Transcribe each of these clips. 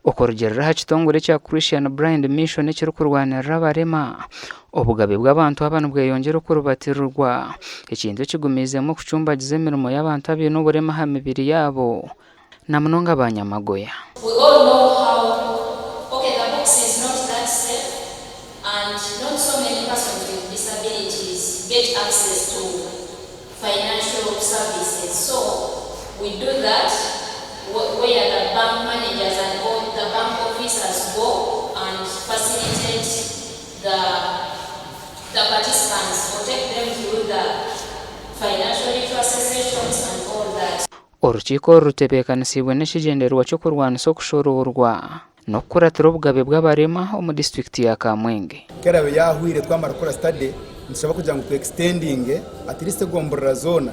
Okurugiirira aha kitongore ekya Christian Blind Mission ekirikurwanirira abarema, obugabe bw'abantu aba nibweyongyera okuribatirirwa, ekintu ekigumiizemu okucumbagiza emirimo y'abantu abaine oburema aha mibiri yaabo na munonga abanyamagoya. We all know how okay the box is not that safe and not so many persons with disabilities get access to financial services so we do that where the bank managers and all the bank officers go and facilitate the the participants or take them through the financial literacy sessions and all that. Orukiiko oru rutebeekanisiibwe n'ekigyendererwa ky'okurwanisa okushoroorwa n'okukuratira obugabe bw'abarema omu disiturikiti ya Kamwenge. Ku eraabe yaahwaire twamara kukora study nitushaba kugira ngu tu extendinge at least egomborora zoona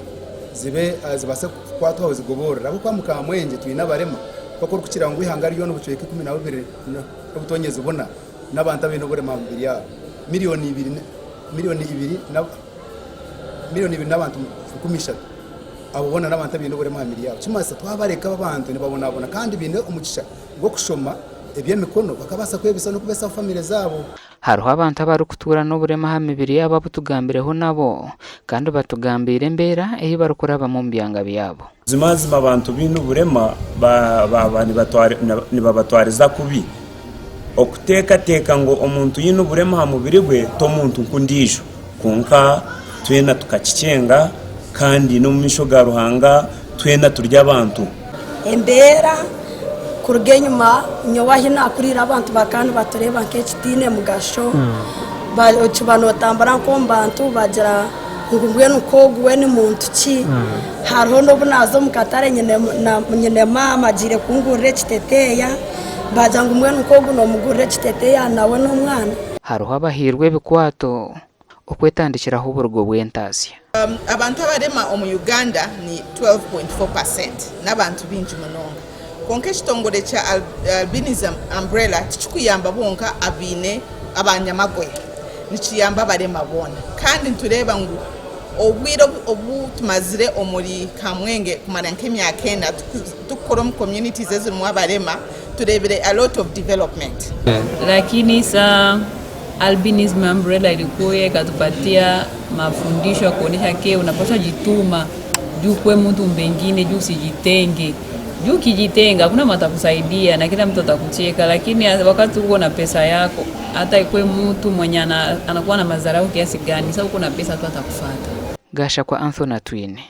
zibe zibaase kukwatwaho zigoborore ahabw'okuba omu Kamwengye twine abarema nk'oku orikukira ngu eihanga ryona obucweka 12 n'obutonyezi buna n'abantu abaine oburema aha mibiri yaabo miriyoni ibiri miriyoni ibiri miriyoni ibiri n'abantu 3000. Abo boona n'abantu abaine oburema aha mibiri yaabo. Kimanyisa twabareka abo abantu nibabonabona kandi baine omugisha gw'okushoma eby'emikono bakabaasa kwebaisaho n'okubaisaho famire zaabo. Hariho abantu abarikutuura n'oburema aha mibiri yaabo abu tugambireho nabo kandi batugambiire embeera ei barikurabamu omu byanga byabo. Buzimazima abantu baine oburema baaba nibabatwariza kubi. Okuteekateeka ngu omuntu oine oburema aha mubiri gwe t'omuntu nk'ondiijo. Kwonka twena tukakikyenga, kandi n'omu maisho ga Ruhanga twena turi abantu. Embeera kuruga enyima nyowe ahi naakuriire abantu bakaba nibatureeba nk'ekitaine mugasho, okiba nootambura nk'omu bantu bagira ngu mbwenu nk'ogu we ni muntu ki? Hariho n'obu naaza omu katare nyine maama agiire kungurira ekiteteeya baagira ngu mbwenu nk'ogu noomugurira ekiteteeya nawe n'omwana. Hariho abahairwe ebikwato okwetandikiraho oburugo bw'entaasya. Abantu abarema omu Uganda ni 12.4 percent, n'abantu baingi munonga. Kwonka ekitongore kya Albinism Umbrella tikikuyamba bonka abaine abanyamagoya, nikiyamba abarema boona. Kandi nitureeba ngu obwire obu tumazire omuri Kamwenge kumara nk'emyaka ena tukukora omu communities ezirimu abarema, tureebire a lot of development. Lakini sa Albinism Umbrella ilikuya ikatupatia mafundisho ya kuonesha ke unapaswa jituma juu kuwe mtu mbengine juu usijitenge juu ukijitenga hakuna mtu atakusaidia na kila mtu atakucheka, lakini wakati uko na pesa yako hata ikwe mtu mwenye anakuwa na madharau kiasi gani, sasa uko na pesa tu atakufuata. Gashakwa Anthony Atwine.